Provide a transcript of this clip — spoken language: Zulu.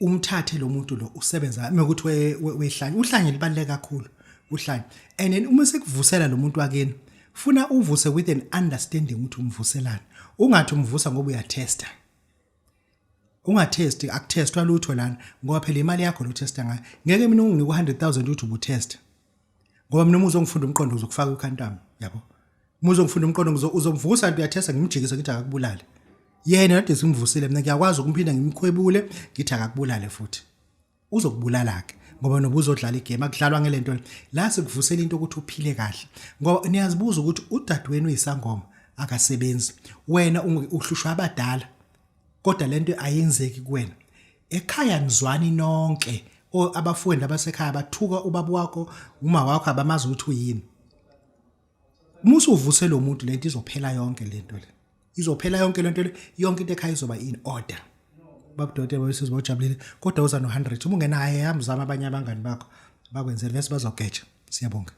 Umthathe lo muntu lo usebenza mekuthi wehlanye, uhlanye libaluleke kakhulu uhlanye. And then uma sekuvusela lo muntu wakini, funa uvuse with an understanding ukuthi umvuselani. Ungathi umvusa ngoba uyatesta. Ungatesti, akutestwa lutho lana, ngoba phela imali yakho lo testa ngayo. Ngeke mina unginike u-100,000 uthi ubutesta, ngoba mina uma uzongifunda umqondo uzokufaka ukhantami, yabo. Uma uzongifunda umqondo uzomvusa nto uyathesta, ngimjikise ngithi akakubulale yena. Kade simvusile, mina ngiyakwazi ukumphinda ngimkhwebule ngithi akakubulale futhi. Uzokubulala-ke ngoba noba uzodlala igame. Akudlalwa ngelento la, sikuvusela into ukuthi uphile kahle, ngoba niyazibuza ukuthi udadewenu uyisangoma, akasebenzi, wena uhlushwa abadala, kodwa lento ayenzeki kuwena. Ekhaya nizwani nonke, abafowenu abasekhaya bathuka ubaba wakho, uma wakho, abamazi ukuthi uyini. Uma usuvuse lo muntu, lento izophela yonke, lento le izophela yonke, lento le yonke into ekhaya izoba in order. Babudokotela babesizwe bajabulile, kodwa uza no-100. Uma ungenayo, yamzama abanye abangani bakho bakwenzele, bese bazogeja. Siyabonga.